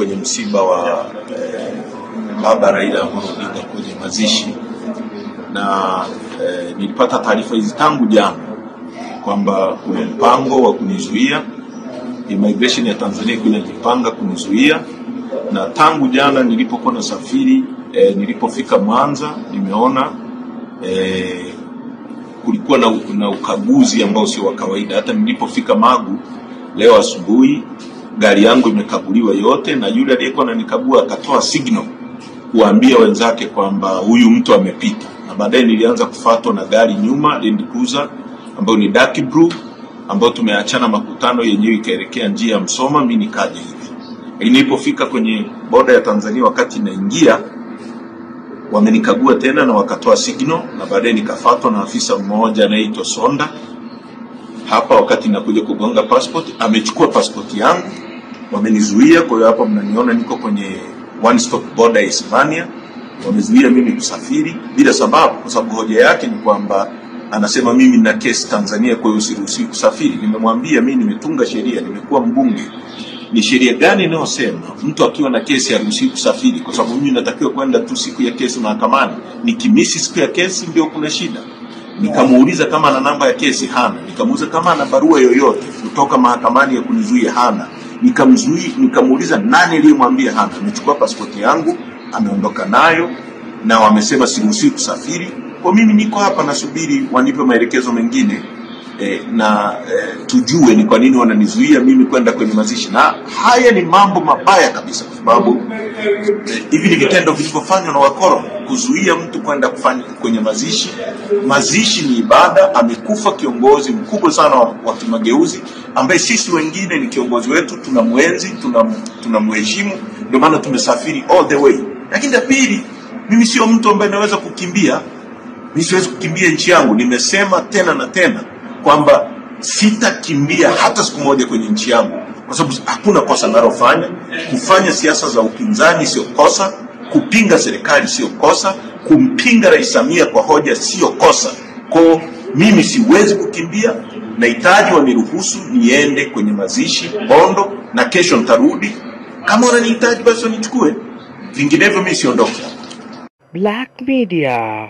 kwenye msiba wa Baba Raila Amolo Odinga kwenye mazishi, na nilipata taarifa hizi tangu jana kwamba kuna mpango wa kunizuia. Immigration ya Tanzania inajipanga kunizuia, na tangu jana nilipokuwa nasafiri, nilipofika Mwanza nimeona kulikuwa na ukaguzi ambao sio wa kawaida. Hata nilipofika Magu leo asubuhi, gari yangu imekaguliwa yote, na yule aliyekuwa ananikagua akatoa signal kuambia wenzake kwamba huyu mtu amepita. Na baadaye nilianza kufuatwa na gari nyuma, Land Cruiser ambayo ni dark blue, ambayo tumeachana makutano yenyewe ikaelekea njia ya Msoma, mimi nikaja hivi. Nilipofika kwenye boda ya Tanzania, wakati naingia, wamenikagua tena na wakatoa signal, na baadaye nikafuatwa na afisa mmoja anaitwa Sonda hapa. Wakati nakuja kugonga passport, amechukua passport yangu, wamenizuia. Kwa hiyo hapa mnaniona niko kwenye one stop border ya Isebania. Wamezuia mimi kusafiri bila sababu, kwa sababu hoja yake ni kwamba anasema mimi nina kesi Tanzania, kwa hiyo siruhusiwi kusafiri. Nimemwambia mimi nimetunga sheria, nimekuwa mbunge. Ni sheria gani inayosema mtu akiwa na kesi haruhusiwi kusafiri? Kwa sababu mimi natakiwa kwenda tu siku ya kesi mahakamani. Nikimisi siku ya kesi ndio kuna shida. Nikamuuliza kama ana namba ya kesi, hana. Nikamuuliza kama ana barua yoyote kutoka mahakamani ya kunizuia, hana. Nikamuuliza nani aliyemwambia, hana. Amechukua pasipoti yangu, ameondoka nayo, na wamesema siruhusiwi kusafiri. Kwa mimi niko hapa nasubiri wanipe maelekezo mengine, na tujue ni kwa nini wananizuia mimi kwenda kwenye mazishi. Na haya ni mambo mabaya kabisa, kwa sababu hivi ni vitendo vilivyofanywa na wakoro, kuzuia mtu kwenda kufanya kwenye mazishi. Mazishi ni ibada. Amekufa kiongozi mkubwa sana wa kimageuzi ambaye sisi wengine ni kiongozi wetu, tunamuenzi, tunamheshimu, ndio maana tumesafiri all the way. Lakini la pili, mimi sio mtu ambaye naweza kukimbia. Mimi siwezi kukimbia nchi yangu. Nimesema tena na tena kwamba sitakimbia hata siku moja kwenye nchi yangu, kwa sababu hakuna kosa ninalofanya. Kufanya siasa za upinzani sio kosa, kupinga serikali sio kosa, kumpinga Rais Samia kwa hoja sio kosa. Kwa mimi siwezi kukimbia, nahitaji waniruhusu niende kwenye mazishi Bondo, na kesho nitarudi. Kama wananihitaji basi wanichukue, vinginevyo mimi siondoke. Black Media.